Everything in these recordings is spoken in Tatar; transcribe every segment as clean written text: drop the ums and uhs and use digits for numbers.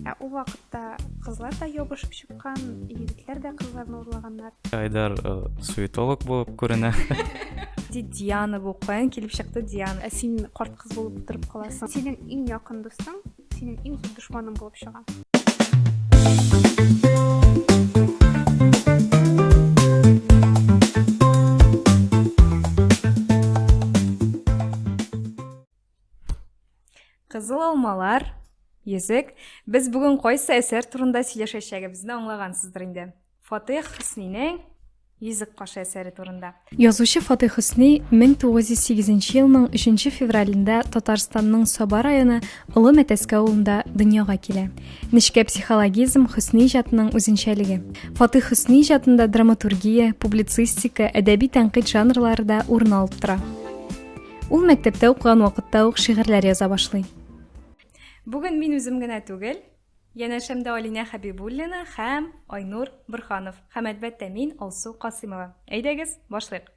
Ә ул вакытта кызлар да ябышып чыккан, егетләр дә кызларны урлаганнар. Айдар суетолог булып күренә. Диана бу, каян килеп чыкты Диана? Ә син карт кыз булып утырып каласың. Синең иң якын дустың, синең иң зур дошманың булып чыга. Кызыл алмалар, йөзек. Без бүген кайсы әсәр турында сөйләшәчәгебезне аңлагансыздыр инде. Фатыйх Хөснинең Йөзек кашы әсәре турында. Язучы Фатыйх Хөсни 1908 елның 3 февралендә Татарстанның Саба районы Олы Мәтәскә авылында дөньяга килә. Нечкә психологизм Хөсни иҗатының үзенчәлеге. Фатыйх Хөсни иҗатында драматургия, публицистика, әдәби тәнкыйть жанрлары да урын алып тора. Ул мәктәптә укыган вакытта ук шигырьләр яза башлый. Бүген мин үзем генә түгел, янәшәмдә Алинә Хәбибуллина һәм Айнур Борһанов һәм, әлбәттә, мин, Алсу Касыймова. Әйдәгез, башлыйк.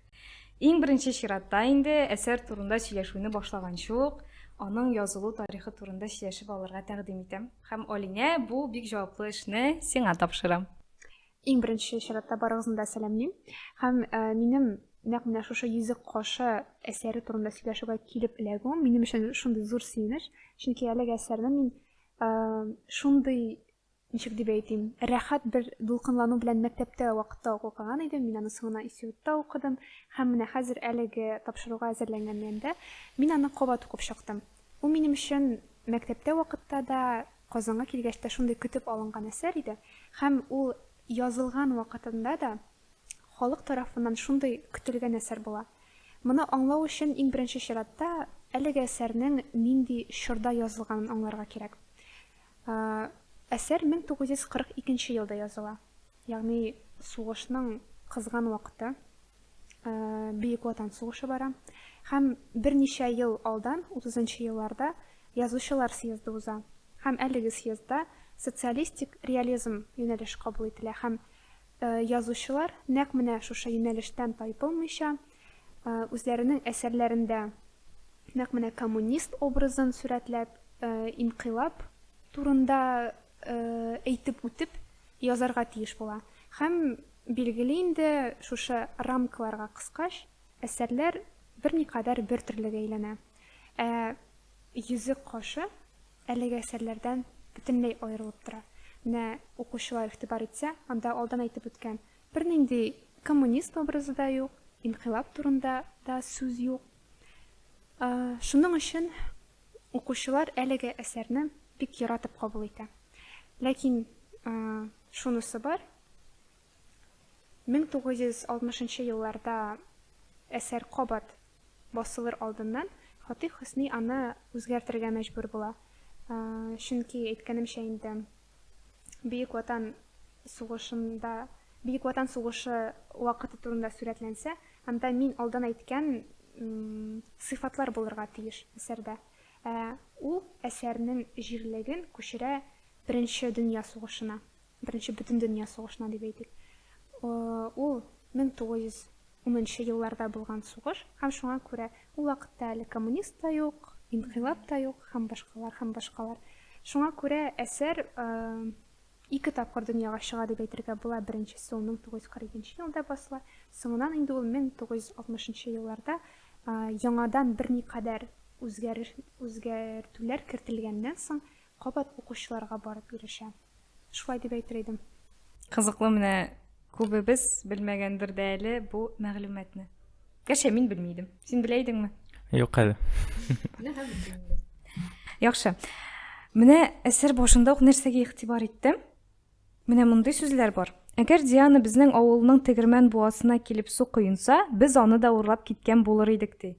Иң беренче чиратта инде әсәр турында сөйләшүне башлаганчы ук, аның язылу тарихы турында сөйләшеп алырга тәкъдим итәм. Һәм, Алинә, бу бик җаваплы эшне сиңа тапшырам. Иң беренче чиратта барыгызны да сәламлим. Һәм минем нәкъ менә шушы Йөзек кашы әсәре турында сөйләшүгә килеп эләгүем минем өчен шундый зур сөенеч. Чөнки әлеге әсәрне мин шундый, ничек дип әйтим, рәхәт бер дулкынлану белән мәктәптә вакытта ук укыган идем. Мин аны соңына институтта укыдым. Һәм менә хәзер әлеге тапшыруга әзерләнгәндә мин аны кабат укып чыктым. Ул минем өчен мәктәптә вакытта да, Казанга килгәч тә шундый көтеп алынган әсәр иде һәм ул язылган вакытында да халык тарафыннан шундый көтелгән әсәр була. Моны аңлау өчен иң беренче чиратта әлеге әсәрнең нинди чорда язылганын аңларга кирәк. Әсәр 1942 елда языла, ягъни сугышның кызган вакыты. Бөек Ватан сугышы бара. Һәм берничә ел алдан, утызынчы елларда, язучылар съезды уза. Һәм әлеге съездда социалистик реализм юнәлеше кабул ителә һәм язучылар нәкъ менә шушы юнәлештән тайпылмыйча, үзләренең әсәрләрендә нәкъ менә коммунист образын сурәтләп, инкыйлаб турында әйтеп үтеп язарга тиеш була. Һәм Билгеле инде, шушы рамкаларга кыскач, әсәрләр берникадәр бертөрлегә әйләнә. Ә Йөзек кашы әлеге әсәрләрдән бөтенләй аерылып тора. Менә укучылар игътибар итсә, анда алдан әйтеп үткән бернинди коммунист образы да юк, инкыйлаб турында да сүз юк. Шуның өчен укучылар әлеге әсәрне бик яратып кабул итә. Ләкин шунысы бар, 1960 нчы елларда әсәр кабат басылыр алдыннан Фатыйх Хөсни аны үзгәртергә мәҗбүр була. Чөнки, әйткәнемчә инде, Бөек Ватан сугышында, Бөек Ватан сугышы вакыты турында сурәтләнсә, анда мин алдан әйткән сыйфатлар булырга тиеш әсәрдә. Ә ул әсәрнең җирлеген күчерә Беренче дөнья сугышына. Беренче бөтендөнья сугышына дип әйтик. Ул 1910 нчы елларда булган сугыш һәм шуңа күрә ул вакытта әле коммунист та юк, инкыйлаб та юк һәм башкалар һәм башкалар. Шуңа күрә әсәр ике тапкыр дөньяга чыга дип әйтергә була. Беренчесе ул 1942 нче елда басыла, соңыннан инде ул 1960 нчы елларда яңадан берникадәр үзгәреш үзгәртүләр кертелгәннән соң кабат укучыларга барып ирешә. Шулай дип әйтер идем. Кызыклы менә күбебез белмәгәндер дә әле бу мәгълүматны. Гәрчә мин белми идем. Син белә идеңме? Юк әле. Яхшы. Менә әсәр башында ук нәрсәгә игътибар иттем? Менә мондый сүзләр бар. Әгәр Диана безнең авылның тегермән буасына килеп су коенса, без аны да урлап киткән булыр идек, ди.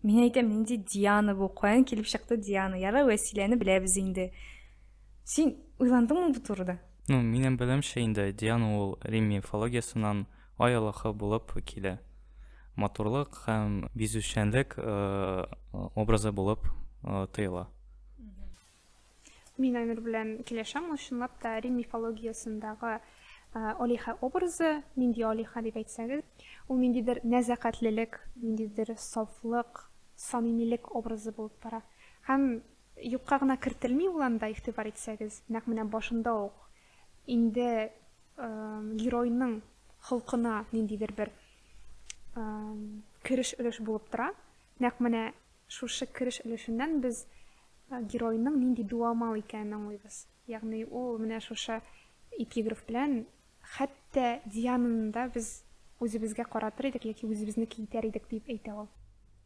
Мин әйтәм, нинди Диана бу? Каян килеп чыкты Диана? Ярар, Вәсиләне беләбез инде. Син уйландыңмы бу турыда? Ну, минем белемчә инде Диана ул Рим мифологиясеннән ай аллаһы булып килә. Матурлык һәм бизүчәнлек образы булып тоела. Мин Айнур белән килешәм, ул чынлап та Рим мифологиясендагы алиһә образы, нинди алиһә дип әйтсәгез, ул ниндидер нәзакәтлелек, ниндидер сафлык, самимилек образы булып тора. Һәм Юкка гына кертелми ул анда, игътибар итсәгез, нәкъ менә башында ук инде геройның холкына ниндидер бер кереш өлеш булып тора. Нәкъ менә шушы кереш өлешеннән без геройның нинди дуамал икәнен аңлыйбыз. Ягъни ул менә шушы эпиграф белән хәтта Диананы да без үзебезгә каратыр идек яки үзебезнеке итәр идек дип әйтә ул.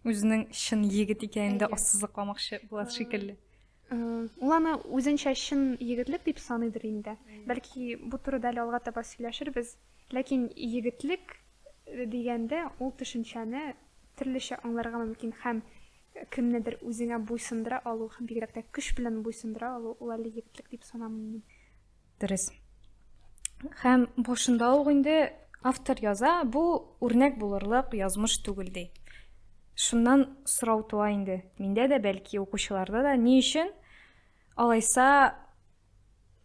Үзенең чын егет икәнен дә ассызыкламакчы була шикелле. Ул аны үзенчә чын егетлек дип саныйдыр инде. Бәлки бу турыда әле алга таба сөйләшербез. Ләкин егетлек дигәндә ул төшенчәне төрлечә аңларга мөмкин һәм кемнедер үзеңә буйсындыра алу һәм бигрәк тә көч белән буйсындыра алу ул әле егетлек дип санамыйм мин. Дөрес. Һәм башында ук инде автор яза, бу үрнәк булырлык язмыш түгел ди. Шуннан сорау туа инде. Миндә дә, бәлки укучыларда да, ни өчен алайса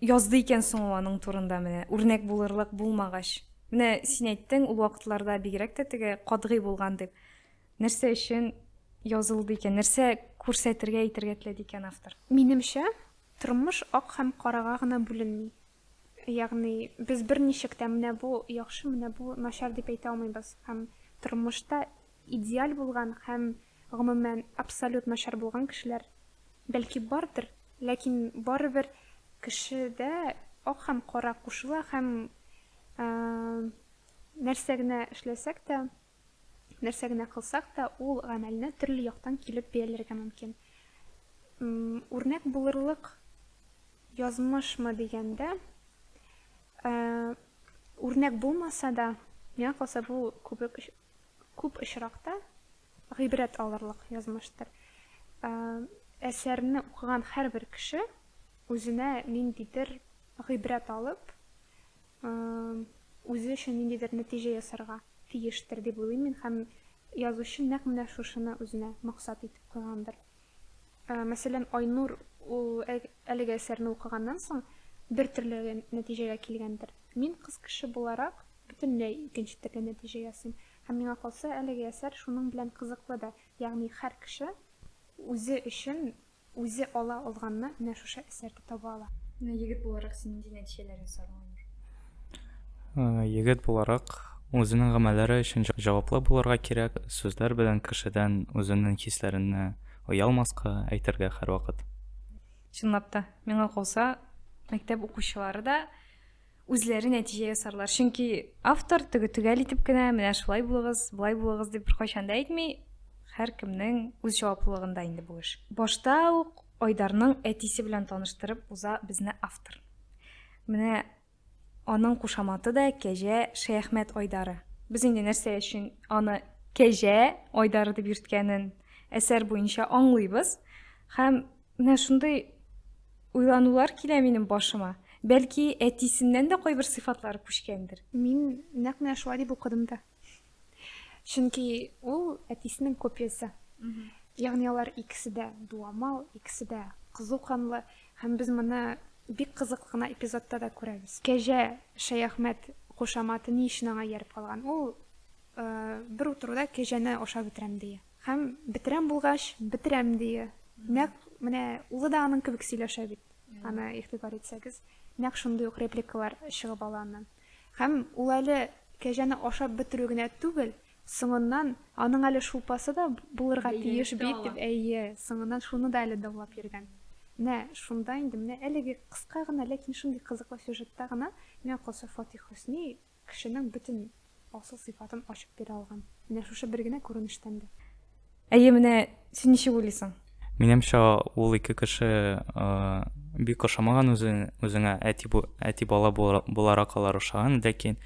язды икән соң ул аның турында менә үрнәк булырлык булмагач. Менә син әйттең, ул вакытларда бигрәк тә теге катгый булган дип. Нәрсә өчен язылды икән? Нәрсә күрсәтергә, әйтергә теләде икән автор? Минемчә, тормыш ак һәм карага гына бүленми. Ягъни без берничек тә менә бу яхшы, менә бу начар дип әйтә алмыйбыз. Һәм тормышта идеаль булган һәм, гомумән, абсолют начар булган кешеләр, бәлки, бардыр, ләкин барыбер кешедә ак һәм кара кушыла һәм нәрсә генә эшләсәк тә, нәрсә генә кылсак та, ул гамәлне төрле яктан килеп бәяләргә мөмкин. Үрнәк булырлык язмышмы дигәндә, үрнәк булмаса да, миңа калса, бу күбрәк күп очракта гыйбрәт алырлык язмыштыр. Әсәрне укыган һәрбер кеше үзенә ниндидер гыйбрәт алып, үзе өчен ниндидер нәтиҗә ясарга тиештер дип уйлыйм мин һәм язучы нәкъ менә шушыны үзенә максат итеп куйгандыр. Мәсәлән, Айнур ул әлеге әсәрне укыганнан соң бер төрле нәтиҗәгә килгәндер. Мин кыз кеше буларак бөтенләй икенче төрле нәтиҗә ясыйм. Һәм миңа калса, әлеге әсәр шуның белән кызыклы да. Ягъни һәр кеше үзе өчен үзе ала алганны менә шушы әсәрдә таба ала. Менә егет буларак син нинди нәтиҗәләр ясадың, Айнур? Егет буларак, үзенең гамәлләре өчен җаваплы булырга кирәк, сүзләр белән кешедән үзеңнең хисләреңне оялмаска, әйтергә һәрвакыт. Чынлап та, миңа калса, мәктәп укучылары да үзләре нәтиҗә ясарлар. Чөнки автор теге төгәл итеп кенә, менә шулай булыгыз, болай булыгыз дип беркайчан да әйтми. Һәркемнең үз җаваплылыгында инде бу эш. Башта ук Айдарның әтисе белән таныштырып уза безне автор. Менә аның кушаматы да Кәҗә Шәяхмәт Айдары. Без инде нәрсә өчен аны Кәҗә Айдары дип йөрткәнен әсәр буенча аңлыйбыз. Һәм менә шундый уйланулар килә минем башыма. Бәлки, әтисеннән дә кайбер сыйфатлары күчкәндер. Мин нәкъ менә шулай дип укыдым да. Чөнки ул әтисенең копиясе. Ягъни алар икесе дә дуамал, икесе дә кызу канлы һәм без моны бик кызыклы гына эпизодта да күрәбез. Кәҗә Шәяхмәт кушаматы ни өчен аңа ияреп калган? Ул бер утыруда кәҗәне ашап бетерәм дия. Һәм бетерәм булгач, бетерәм дия. Нәкъ менә улы да аның кебек сөйләшә бит. Аны игътибар итсәгез, нәкъ шундый ук репликалар чыгып ала аннан. Һәм ул әле кәҗәне ашап бетерү генә түгел, соңыннан аның әле шулпасы да булырга тиеш бит дип, әйе, соңыннан шуны да әле даулап йөргән. Менә шунда инде, менә әлеге кыска гына, ләкин шундый кызыклы сюжетта гына миңа калса Фатих Хөсни Кешенең бөтен асыл сыйфатын ачып бирә алган. Менә шушы бер генә күренештән дә. Әйе, менә син ничек уйлыйсың? Минемчә, ул ике кеше бик ошамаган үзеңә, әти, әти бала буларак алар ошаган, ләкин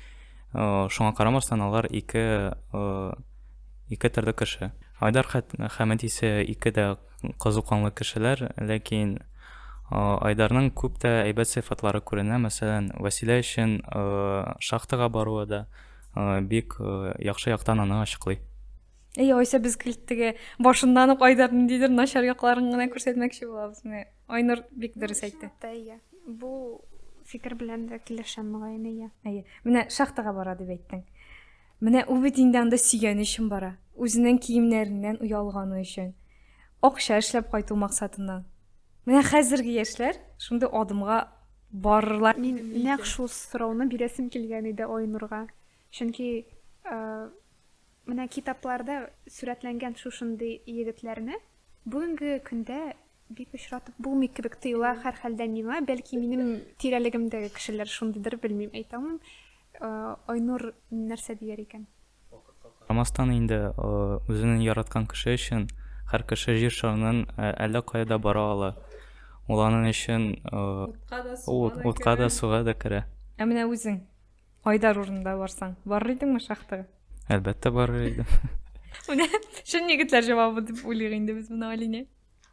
шуңа карамастан алар ике ике төрле кеше. Айдар һәм әтисе ике дә кызу канлы кешеләр, ләкин Айдарның күп тә әйбәт сыйфатлары күренә. Мәсәлән, Вәсилә өчен шахтага баруы да бик яхшы яктан аны ачыклый. Әйе, Айса без гел теге башыннан ук Айдар ниндидер начар якларын гына күрсәтмәкче булабыз. Менә Айнур бик дөрес әйтте. Әйе, бу фикер белән дә килешәм, мөгаен, әйе. Әйе. Менә шахтага бара дип әйттең. Менә ул бит инде анда сөйгәне өчен бара. Үзенең киемнәреннән оялганы өчен. Акча эшләп кайту максатыннан. Менә хәзерге яшьләр шундый адымга барырлар. Мин нәкъ шул сорауны бирәсем килгән иде Айнурга. Чөнки менә китапларда сурәтләнгән шушындый егетләрне бүгенге көндә бик очратып булмый кебек тоела һәрхәлдә миңа. Бәлки минем тирәлегемдәге кешеләр шундыйдыр, белмим, әйтә алмыйм. Айнур нәрсә дияр икән? Карамастан инде үзенең яраткан кеше өчен һәр кеше җир шарының әллә кая да бара ала. Ул аның өчен утка да суга да керә. Ә менә үзең Айдар урынында барсаң, барыр идеңме шахтага? Әлбәттә барыр идем. Менә чын егетләр җавабы дип уйлыйк инде без моны, Алинә.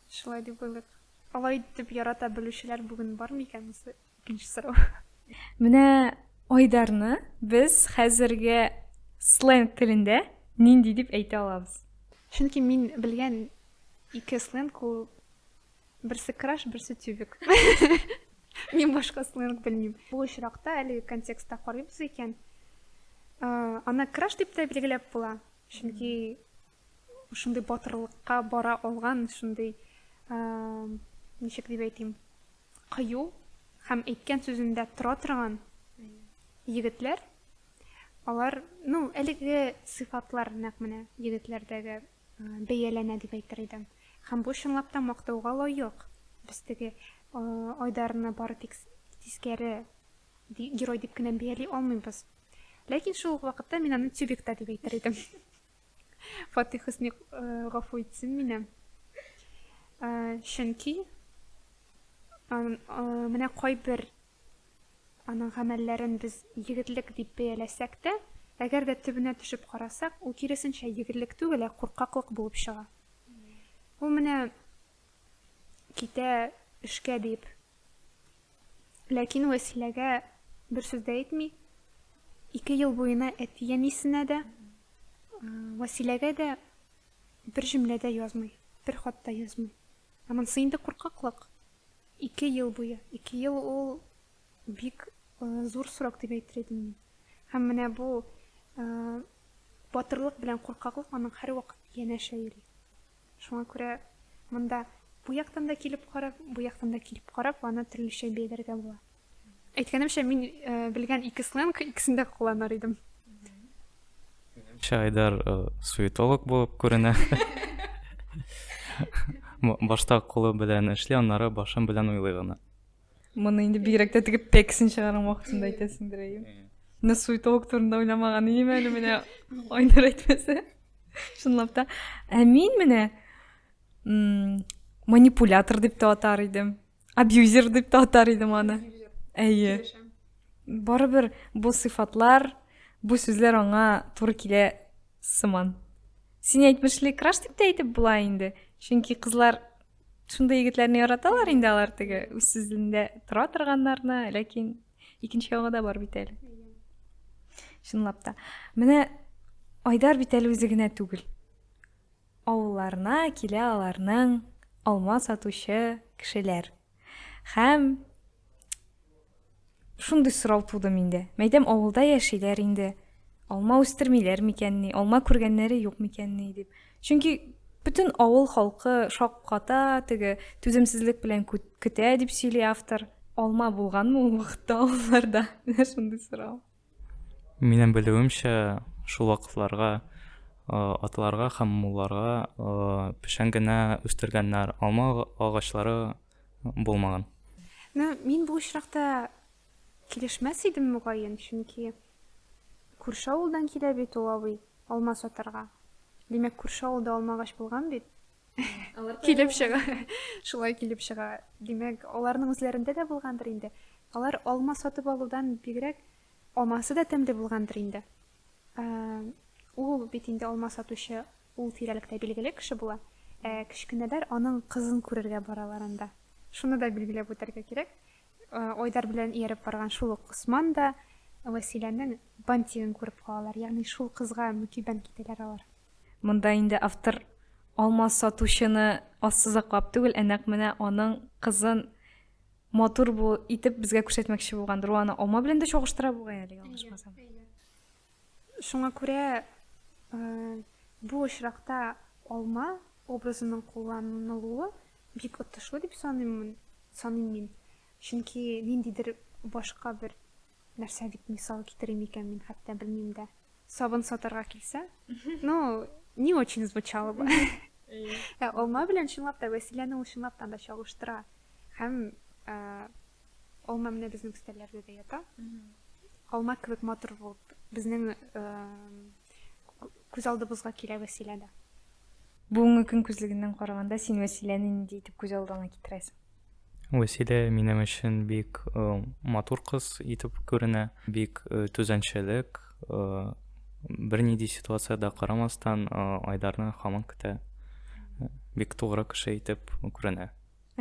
Шулай дип уйлыйк. Алай итеп ярата белүчеләр бүген бар микән? Монысы икенче сорау. Менә Айдарны без хәзерге сленг телендә нинди дип әйтә алабыз? Чөнки мин белгән ике сленг ул берсе краш, берсе тюбик. Мин башка сленг белмим. Бу очракта әлеге контекстта карыйбыз икән, аны краш дип тә билгеләп була. Чөнки шундый батырлыкка бара алган, шундый, ничек дип әйтим, кыю һәм әйткән сүзендә тора торган егетләр, алар, ну, әлеге сыйфатлар нәкъ менә егетләрдәге бәяләнә дип әйтер идем. Һәм бу чынлап та мактауга лаек. Без теге Айдарны бары тик тискәре герой дип кенә бәяли алмыйбыз. Ләкин шул ук вакытта мин аны тюбик та дип әйтер идем. Фатих Хөсни гафу итсен мине. Чөнки менә кайбер аның гамәлләрен без егетлек дип бәяләсәк тә, әгәр дә төбенә төшеп карасак, ул киресенчә егетлек түгел, ә куркаклык булып чыга. Ул менә китә эшкә дип. Ләкин Вәсиләгә бер сүз дә әйтми. Ике ел буена әти-әнисенә дә, Вәсиләгә дә бер җөмлә дә язмый, бер хат та язмый. Ә монысы инде куркаклык. Ике ел буе. Ике ел ул бик зур срок дип әйтер идем мин. Һәм менә бу батырлык белән куркаклык аның һәрвакыт янәшә йөри. Шуңа күрә монда бу яктан да килеп карап, бу яктан да килеп карап, аны төрлечә бәяләргә була. Әйткәнемчә, мин э, белгән ике сленг, икесен дә кулланыр идем. Минемчә, Айдар э, суетолог булып күренә. Башта кулы белән эшли, аннары башым белән уйлый гына. Моны инде бигрәк тә теге пексен чыгарган вакытында әйтәсеңдер, әйе. Менә суетолог турында уйламаган идем әле менә Айнур әйтмәсә. Чынлап та. Ә мин менә манипулятор дип тә атар идем. Абьюзер дип тә атар идем аны. Әйе. Барыбер бу сыйфатлар, бу сүзләр аңа туры килә сыман. Син әйтмешли, краш дип тә әйтеп була инде. Чөнки кызлар шундый егетләрне яраталар инде алар теге үз сүзендә тора торганнарны, ләкин икенче ягы да бар бит әле. Чынлап та. Менә Айдар бит әле үзе генә түгел. Авылларына килә аларның алма сатучы кешеләр. Һәм шундый сорау туды миндә. Мәйдәм авылда яшиләр инде. Алма үстермиләр микәнни, алма күргәннәре юк микәнни дип. Чөнки бөтен авыл халкы шакката, теге түземсезлек белән көтә дип сөйли автор. Алма булганмы ул вакытта авылларда? Менә шундый сорау. Минем белүемчә, шул вакытларга атларга һәм мулларга печән генә үстергәннәр, алма агачлары булмаган. Ну, мин бу очракта килешмәс идем, мөгаен, чөнки күрше авылдан килә бит ул абый алма сатарга. Димәк, күрше авылда алмагач булган бит. Килеп чыга. Шулай килеп чыга. Димәк, аларның үзләрендә дә булгандыр инде. Алар алма сатып алудан бигрәк, алмасы да тәмле булгандыр инде. Ул бит инде алма сатучы ул тирәлектә билгеле кеше була. Ә кечкенәләр аның кызын күрергә баралар анда. Шуны да билгеләп үтәргә кирәк. Айдар белән ияреп барган шул ук Госман да Вәсиләнең бантигын күреп калалар. Ягъни шул кызга мөкиббән китәләр алар. Монда инде автор алма сатучыны ассызыклап түгел, ә нәкъ менә аның кызын матур бу итеп безгә күрсәтмәкче булгандыр. Ул аны алма белән дә чагыштыра бугай әле, ялгышмасам. Шуңа күрә бу очракта алма образының кулланылуы бик отышлы дип саныйм, саныйм мин. Чөнки ниндидер башка бер нәрсә дип мисал китерим икән мин хәтта белмим дә. Сабын сатарга килсә, ну, не очень звучало бы. Ә алма белән чынлап та Вәсиләне ул чынлап та анда чагыштыра. Һәм алма менә безнең өстәлләрдә дә ята. Алма кебек матур булып безнең күз алдыбызга килә Вәсилә дә. Бүгенге көн күзлегеннән караганда, син Вәсиләне нинди итеп күз алдыңа китерәсең? Вәсилә минем өчен бик матур кыз итеп күренә, бик түзәнчелек, бернинди ситуациядә карамастан Айдарны һаман көтә. Бик тугры кеше итеп күренә.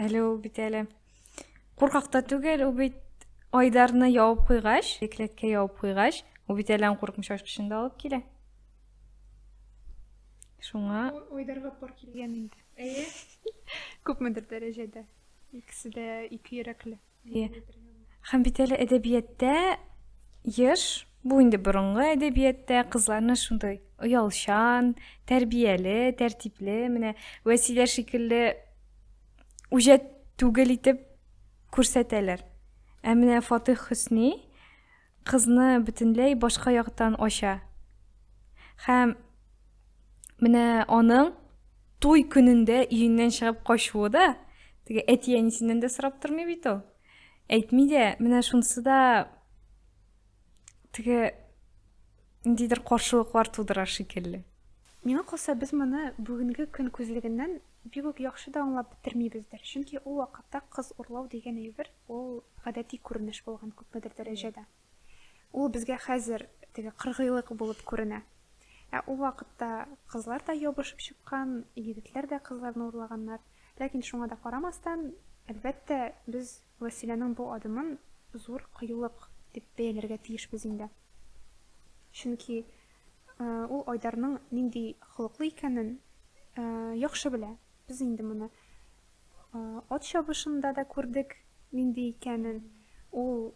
Әле ул бит әле куркак та түгел, ул бит Айдарны явып куйгач, келәткә явып куйгач, ул бит әле куркмыйча ачкычын да алып килә. Шуңа Айдарга пар килгән инде. Әйе. Күпмедер дәрәҗәдә. Икесе дә ике йөрәкле. Әйе. Һәм бит әле әдәбияттә еш, бу инде борынгы әдәбияттә кызларны шундый оялчан, тәрбияле, тәртипле, менә Вәсилә шикелле үҗәт түгел итеп күрсәтәләр. Ә менә Фатих Хөсни кызны бөтенләй башка яктан ача. Һәм менә аның туй көнендә өеннән чыгып качуы да, теге әти-әнисеннән дә сорап тормый бит ул. Әйтми дә, менә шунысы да теге ниндидер каршылыклар тудыра шикелле. Миңа калса, без моны бүгенге көн күзлегеннән бик үк яхшы да аңлап бетермибездер. Чөнки ул вакытта кыз урлау дигән әйбер ул гадәти күренеш булган күпмедер дәрәҗәдә. Ул безгә хәзер теге кыргыйлык булып күренә. Ә ул вакытта кызлар да ябышып чыккан, егетләр дә кызларны урлаганнар. Ләкин шуңа да карамастан, әлбәттә, без Вәсиләнең бу адымын зур кыюлык дип бәяләргә тиешбез инде. Чөнки ул Айдарның нинди холыклы икәнен яхшы белә. Без инде моны ат чабышында да күрдек, нинди икәнен. Ул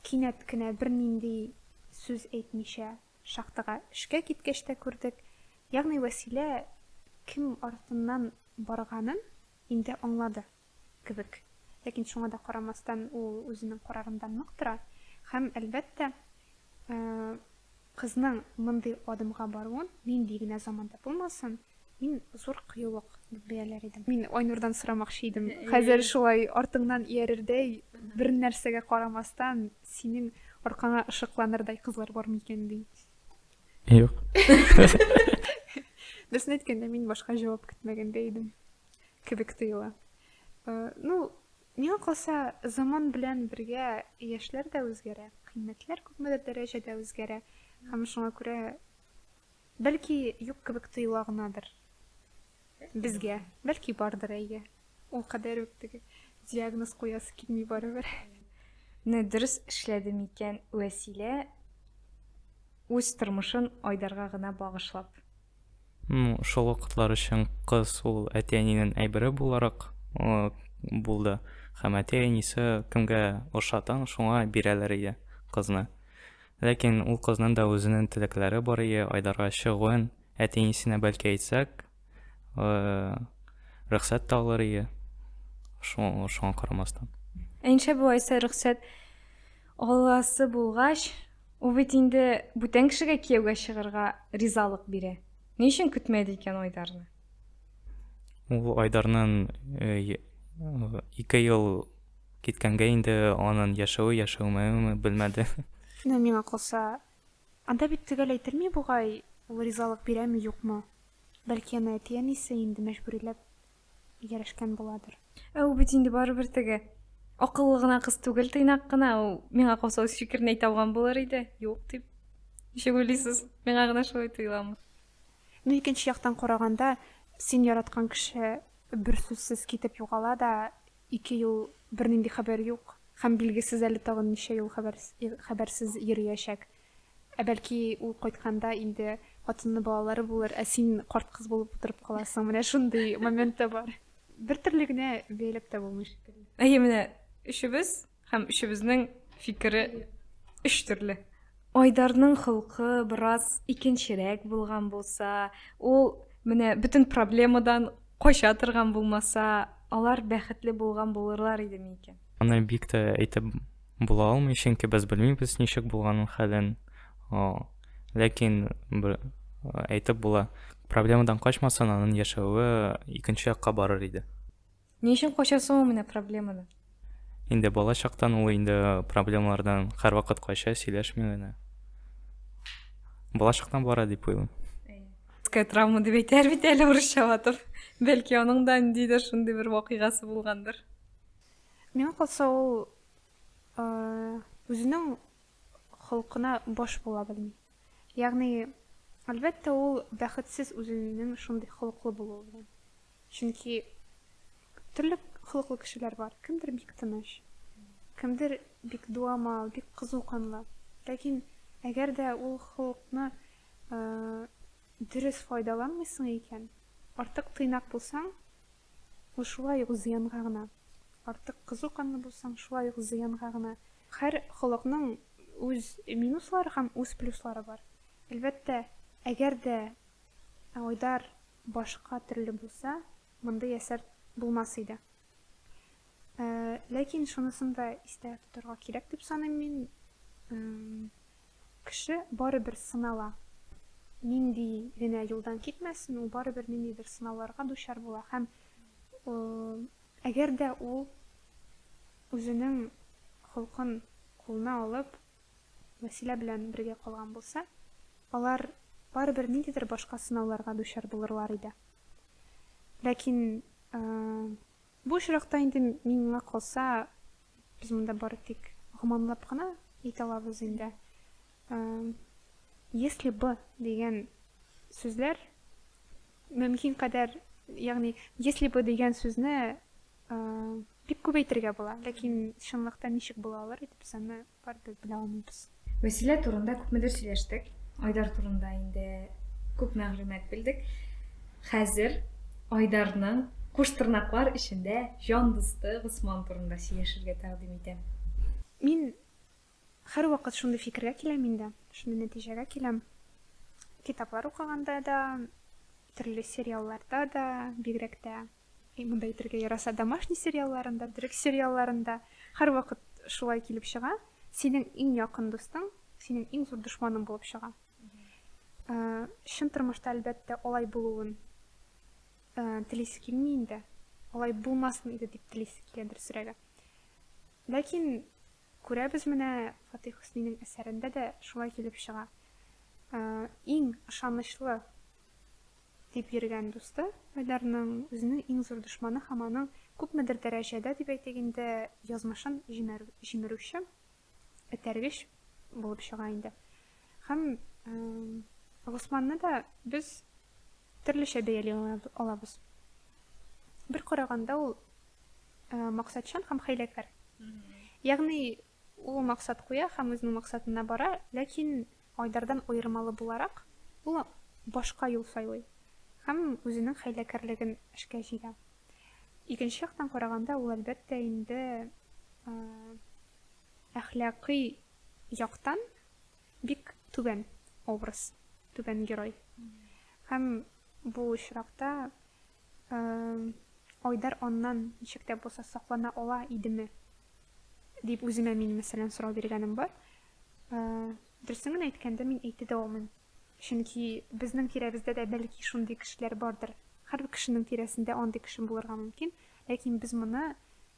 кинәт кенә бернинди сүз әйтмичә шахтага эшкә киткәч тә күрдек. Ягъни Вәсилә кем артыннан барганын инде аңлады кебек. Ләкин шуңа да карамастан ул үзенең карарында нык тора һәм, әлбәттә, кызның мондый адымга баруын, нинди генә заманда булмасын, мин зур кыюлык дип бәяләр идем. Мин Айнурдан сорамакчы идем. Хәзер шулай артыңнан иярердәй, бер нәрсәгә карамастан, синең аркаңа ышыкланырдай кызлар бар микән дип. Юк. Дөресен әйткәндә, мин башка җавап көтмәгән дә идем кебек тоела. Ну, миңа калса, заман белән бергә яшьләр дә үзгәрә, кыйммәтләр күпмедер дәрәҗәдә үзгәрә. Һәм шуңа күрә, бәлки, юк кебек тоела гынадыр безгә. Бәлки, бардыр, әйе. Ул кадәр үк теге диагноз куясы килми барыбер. Менә дөрес эшләде микән Вәсилә үз тормышын Айдарга гына багышлап? Ну, шул вакытлар өчен кыз ул әти-әнинең әйбере буларак булды. Һәм әти-әнисе кемгә ошата, шуңа бирәләр иде кызны. Ләкин ул кызның да үзенең теләкләре бар иде, Айдарга чыгуын әти-әнисенә бәлки әйтсәк, рөхсәт тә алыр иде. Шуңа карамастан. Ә нишләп алайса рөхсәт аласы булгач, Ул бит инде бүтән кешегә кияүгә чыгарга ризалык бирә. Ни өчен көтмәде икән Айдарны? Ул Айдарның 2 ел киткәнгә инде аның яшәве, яшәүмәвеме белмәде. Менә миңа калса, анда бит төгәл әйтелми бугай, ул ризалык бирәме, юкмы. Бәлки аны әти-әнисе инде мәҗбүриләп ияләшкән буладыр. Ә ул бит инде барыбер теге акыллы гына кыз түгел, тыйнак кына. Ул миңа калса үз фикерен әйтә алган булыр иде. Юк дип. Ничек уйлыйсыз? Миңа гына шулай тоеламы? Ну, икенче яктан караганда, син яраткан кеше бер сүзсез китеп югала да, 2 ел бернинди хәбәр юк һәм билгесез әле тагын ничә ел хәбәрсез йөриячәк. Ә бәлки ул кайтканда инде хатыны, балалары булыр, ә син карт кыз булып утырып каласың. Менә шундый момент та бар. Бер төрле генә бәяләп тә булмый шикелле. Әйе, менә өчебез һәм өчебезнең фикере өч төрле. Айдарның холкы бераз икенчерәк булган булса, ул менә бөтен проблемадан кача торган булмаса, алар бәхетле булган булырлар идеме икән? Аны бик тә әйтеп була алмый, чөнки без белмибез ничек булганын хәлен. Ләкин бер әйтеп була, проблемадан качмасын, аның яшәве икенче якка барыр иде. Ни өчен кача соң ул менә проблемадан? Инде бала чактан ул инде проблемалардан һәрвакыт кача, сөйләшми генә. Бала чактан бара дип уйлыйм. Детская травма дип әйтәр бит әле урысча ватып. Бәлки аның да ниндидер шундый бер вакыйгасы булгандыр. Миңа калса, ул үзенең холкына баш була белми. Ягъни, әлбәттә, ул бәхетсез үзенең шундый холыклы булуы белән. Чөнки төрле холыклы кешеләр бар. Кемдер бик тыныч, кемдер бик дуамал, бик кызу канлы. Ләкин әгәр дә ул холыкны дөрес файдаланмыйсың икән, артык тыйнак булсаң, ул шулай ук зыянга гына. Артык кызу канлы булсаң, шулай ук зыянга гына. Һәр холыкның үз минуслары һәм үз плюслары бар. Әлбәттә, әгәр дә Айдар башка төрле булса, мондый әсәр булмас иде. Ләкин шунысын да истә тотарга кирәк дип саныйм мин. Кеше барыбер сынала. Нинди генә юлдан китмәсен, ул барыбер ниндидер сынауларга дучар була һәм әгәр дә ул үзенең холкын кулына алып, Вәсилә белән бергә калган булса, алар барыбер ниндидер башка сынауларга дучар булырлар иде. Ләкин бу очракта инде миңа калса, без монда бары тик гоманлап кына әйтә алабыз инде. Если бы дигән сүзләр мөмкин кадәр, ягъни если бы дигән сүзне бик күп әйтергә була, ләкин чынлыкта ничек була алыр иде, без аны Барыбер белә алмыйбыз. Вәсилә турында күпмедер сөйләштек. Айдар турында инде күп мәгълүмат белдек. Хәзер Айдарның куш тырнаклар эчендә җан дусты Госман турында сөйләшергә тәкъдим итәм. Мин һәрвакыт шундый фикергә киләм инде, шундый нәтиҗәгә киләм. Китаплар укыганда да, төрле сериалларда да, бигрәк тә Монда әйтергә яраса, домашний сериалларында, төрек сериалларында һәрвакыт шулай килеп чыга. Синең иң якын дустың, синең иң зур дошманың булып чыга. Э, чын тормышта, әлбәттә, алай булуын э, телисе килми инде. Алай булмасын иде дип телисе килә дөресрәге. Ләкин күрәбез менә Фатих Хөснинең әсәрендә дә шулай килеп чыга. Э, иң ышанычлы Дип йөргән дусты Айдарның үзенең иң зур дошманы һәм аның күпмедер дәрәҗәдә, дип әйтик инде, язмышын җимерүче этәргеч булып чыга инде. Һәм Госманны да без төрлечә бәяли алабыз. Бер караганда ул максатчан һәм хәйләкәр. Ягъни ул максат куя һәм үзенең максатына бара, ләкин Айдардан аермалы буларак, ул башка юл сайлый һәм үзенең хәйләкәрлеген эшкә җигә. Икенче яктан караганда, ул, әлбәттә инде, әхлакый яктан бик түбән образ, түбән герой. Һәм бу очракта Айдар аннан ничек тә булса саклана ала идеме дип үземә мин, мәсәлән, сорау биргәнем бар. Дөресен генә әйткәндә, мин әйтә дә алмыйм. Чөнки безнең тирәбездә дә бәлки шундый кешеләр бардыр. Һәрбер кешенең тирәсендә андый кеше булырга мөмкин, ләкин без моны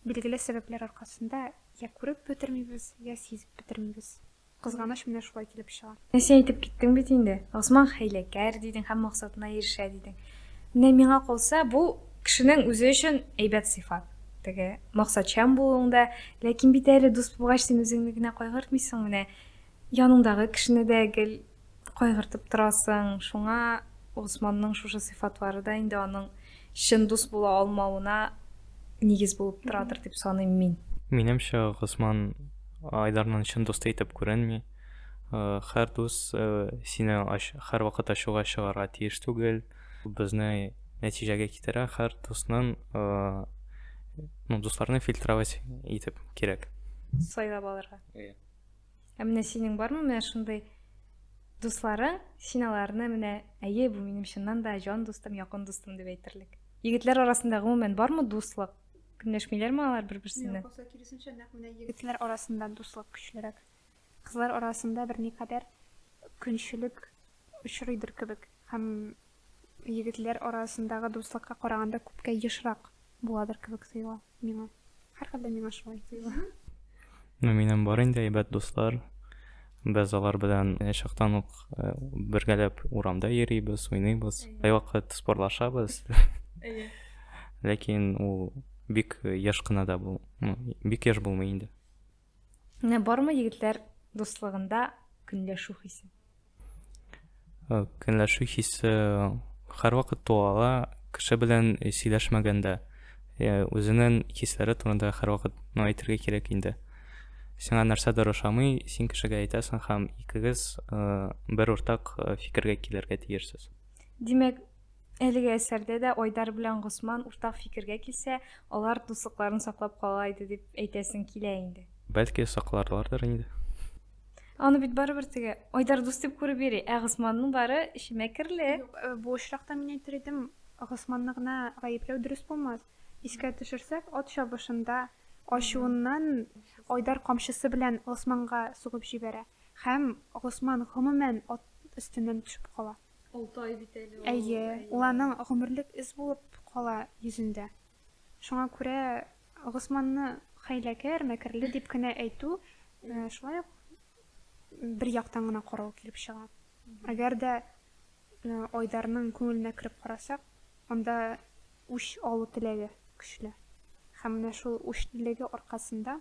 билгеле сәбәпләр аркасында я күреп бетермибез, я сизеп бетермибез. Кызганыч, менә шулай килеп чыга. Менә син әйтеп киттең бит инде, Госман хәйләкәр дидең һәм максатына ирешә дидең. Менә миңа калса, бу кешенең үзе өчен әйбәт сыйфат. Теге максатчан булуың да, ләкин бит әле дус булгач син үзеңне генә кайгыртмыйсың менә. Яныңдагы кешене дә гел кайгыртып торасың. Шуңа Госманның шушы сыйфатлары да инде аның чын дус була алмавына нигез булып торадыр дип саныйм мин. Минемчә, Госман Айдарның чын дусты итеп күренми. Һәр дус сине һәрвакыт ачуга чыгарга тиеш түгел. Безне нәтиҗәгә китерә һәр дусның, ну, дусларны фильтровать итеп кирәк. Сайлап алырга. Ә менә синең бармы менә шундый дусларың, син аларны менә, әйе, бу минем чыннан да җан дустым, якын дустым дип әйтерлек? Егетләр арасында гомумән бармы дуслык? Көнләшмиләрме алар бер-берсеннән? Юк, киресенчә, нәкъ менә егетләр арасында дуслык көчлерәк. Кызлар арасында берникадәр көнчелек очрыйдыр кебек һәм егетләр арасындагы дуслыкка караганда күпкә ешрак буладыр кебек тоела миңа. Һәрхәлдә миңа шулай тоела. Ну, минем бар инде әйбәт дуслар. Без алар белән чактан ук э, бергәләп урамда йөрибез, уйныйбыз. Кайвакыт спорлашабыз. Әйе. Ләкин ул бик еш кына да бул, ну, бик еш булмый инде. Менә бармы егетләр дуслыгында көнләшү хисе? Э, көнләшү хисе һәрвакыт туа ала, кеше белән сөйләшмәгәндә. Э, үзенең хисләре турында һәрвакыт ну, әйтергә кирәк инде. Сиңа нәрсәдер ошамый, син кешегә әйтәсең һәм икегез э, бер уртак фикергә килергә тиешсез. Димәк, Әлеге әсәрдә дә Айдар белән Госман уртак фикергә килсә, алар дуслыкларын саклап кала иде дип әйтәсең килә инде. Бәлки сакларлардыр инде. Аны бит барыбер теге Айдар дус дип күреп йөри, ә Госманның бары эче мәкерле. Юк, э, бу очракта мин әйтер идем, Госманны гына гаепләү дөрес булмас. Искә төшерсәк, ат чабышында ачуыннан Айдар камчысы белән Госманга сугып җибәрә һәм Госман гомумән ат өстеннән төшеп кала. Алты ай бит әле ул. Әйе, ул аның гомерлек эз булып кала йөзендә. Шуңа күрә Госманны хәйләкәр, мәкерле дип кенә әйтү шулай ук бер яктан гына карау килеп чыга. Әгәр дә Айдарның күңеленә кереп карасак, анда үч алу теләге көчле. Һәм менә шул үчлелеге аркасында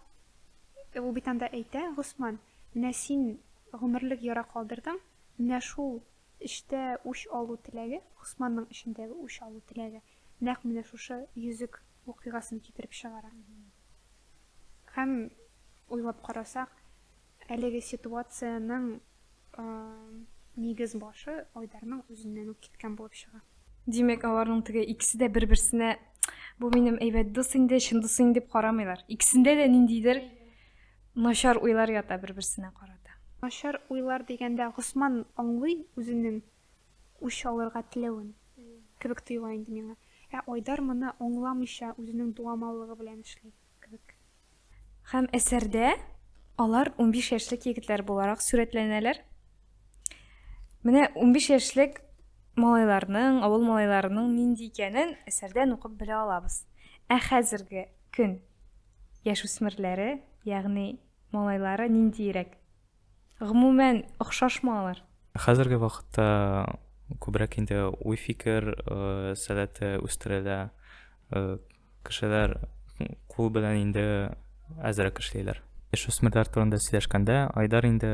ул бит анда әйтә, Госман, менә син гомерлек яра калдырдың, Менә шул эчтә үч алу теләге, Госманның эчендәге үч алу теләге, нәкъ менә шушы йөзек вакыйгасын китереп чыгара. Һәм, уйлап карасак, әлеге ситуациянең нигез башы Айдарның үзеннән үк киткән булып чыга. Димәк, аларның теге икесе дә бер-берсенә бу минем әйбәт дус инде, чын дус инде дип карамыйлар. Икесендә дә ниндидер Начар уйлар ята бер-берсенә карата. Начар уйлар дигәндә, Госман аңлый үзенең үч алырга теләвен кебек тоела инде миңа. Ә Айдар моны аңламыйча үзенең дуамаллыгы белән эшли кебек. Һәм әсәрдә алар 15 яшьлек егетләр буларак сурәтләнәләр. Менә 15 яшьлек малайларның, авыл малайларының нинди икәнен әсәрдән укып белә алабыз. Ә хәзерге көн Яшүсмерләре, ягъни малайлары ниндиерәк? Гомумән, охшашмы алар? Хәзерге вакытта күбрәк инде уй-фикер сәләте үстерелә. Кешеләр кул белән инде әзрәк эшлиләр. Яшүсмерләр турында сөйләшкәндә, Айдар инде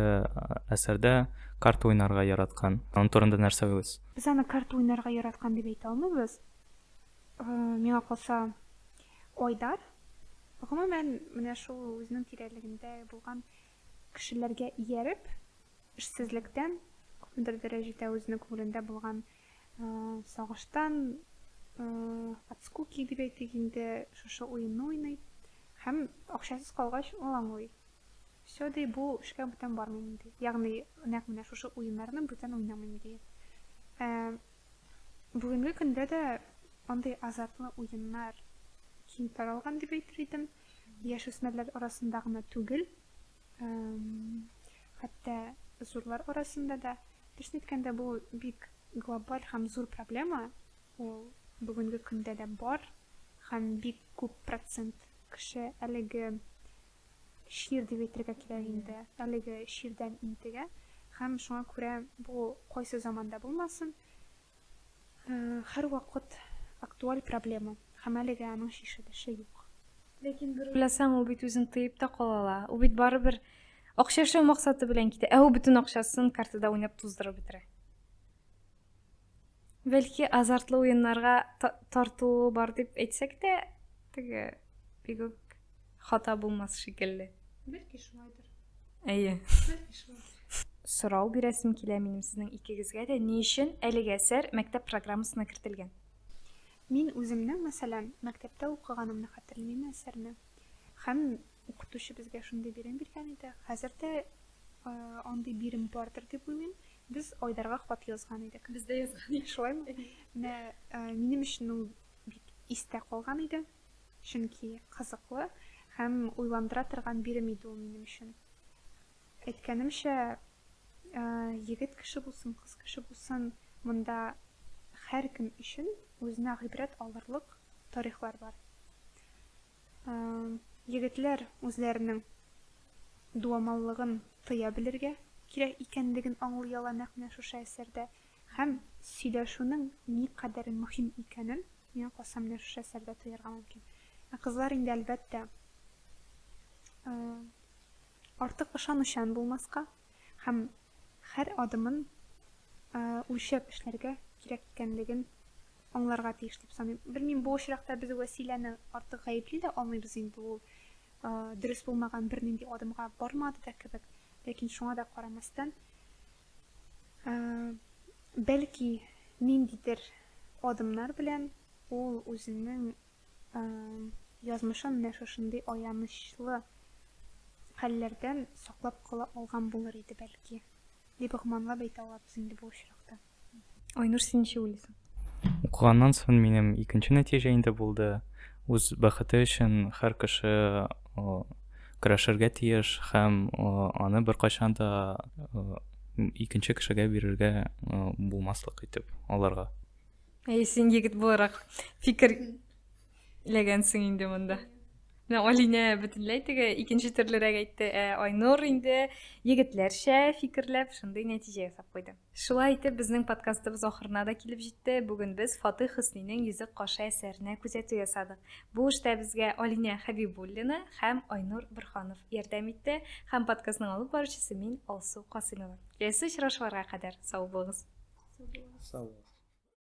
әсәрдә карта уйнарга яраткан. Аның турында нәрсә уйлыйсыз? Без аны карта уйнарга яраткан дип әйтә алмыйбыз. Миңа калса, Айдар, гомумән, менә шул үзенең тирәлегендә булган кешеләргә ияреп, эшсезлектән, күпмедер дәрәҗәдә үзенең күңелендә булган сагыштан, от скуки дип әйтик инде, шушы уенны уйный һәм акчасыз калгач, ул аңлый. Всё, ди, бу эшкә бүтән бармыйм, ди. Ягъни, нәкъ менә шушы уеннарны бүтән уйнамыйм, ди. Ә Бүгенге көндә дә андый азартлы уеннар киң таралган дип әйтер идем. Яшүсмерләр арасында гына түгел, хәтта зурлар арасында да. Дөресен әйткәндә, бу бик глобаль һәм зур проблема. Ул бүгенге көндә дә бар һәм бик күп процент кеше әлеге чир дип әйтергә кирәк инде, әлеге чирдән интегә һәм шуңа күрә бу кайсы заманда булмасын, һәрвакыт актуаль проблема һәм әлегә аның чишелеше юк. Ләкин бер уйласаң, ул бит үзен тыеп та кала ала. Ул бит барыбер акча эшләү максаты белән китә. Ә ул бөтен акчасын картада уйнап туздырып бетерә. Бәлки азартлы уеннарга тартуы бар дип әйтсәк тә, теге бик үк хата булмас шикелле. Бәлки шулайдыр. Әйе. Бәлки шулайдыр. Сорау бирәсем килә минем сезнең икегезгә дә, ни өчен әлеге әсәр мәктәп программасына кертелгән? Мин үземнең, мәсәлән, мәктәптә укыганымны хәтерлмим әсәрне. Һәм укытучы безгә шундый бирем биргән иде. Хәзер дә андый бирем бардыр дип уйлыйм. Без Айдарга хат язган идек. Без дә язган идек. Шулаймы? Менә минем өчен ул бик истә калган иде, чөнки кызыклы һәм уйландыра торган бирем иде ул минем өчен. Әйткәнемчә, егет кеше булсын, кыз кеше булсын, монда һәркем өчен үзенә гыйбрәт алырлык тарихлар бар. Егетләр үзләренең дуамаллыгын тыя белергә кирәк икәнлеген аңлый ала нәкъ менә шушы әсәрдә һәм сөйләшүнең никадәр мөһим икәнен, миңа калса, менә шушы әсәрдә тоярга мөмкин. Ә кызлар инде, әлбәттә, артык ышанучан булмаска һәм һәр адымын үлчәп эшләргә кирәк икәнлеген аңларга тиеш дип саныйм. Белмим, бу очракта без Вәсиләне артык гаепли дә алмыйбыз инде, ул дөрес булмаган бернинди адымга бармады да кебек. Ләкин шуңа да карамастан, бәлки, ниндидер адымнар белән ул үзенең язмышын менә шушындый аянычлы хәлләрдән саклап кала алган булыр иде, бәлки, дип гөманлап әйтә алабыз инде бу очракта. Айнур, син ничек уйлыйсың? Укыганнан соң минем икенче нәтиҗә инде булды. Үз бәхете өчен һәр кеше көрәшергә тиеш һәм аны беркайчан да икенче кешегә бирергә булмаслык итеп аларга. Әй, син егет буларак фикер ләгәнсең инде монда. Менә Алинә бөтенләй теге икенче төрлерәк әйтте, ә Айнур инде егетләрчә фикерләп шундый нәтиҗә ясап куйды. Шулай итеп, безнең подкастыбыз ахырына да килеп җитте. Бүген без Фатыйх Хөснинең Йөзек кашы әсәренә күзәтү ясадык. Бу эштә безгә Алинә Хәбибуллина һәм Айнур Борһанов ярдәм итте һәм подкастның алып баручысы мин, Алсу Касыймова. Киләсе очрашуларга кадәр сау булыгыз. Сау булыгыз.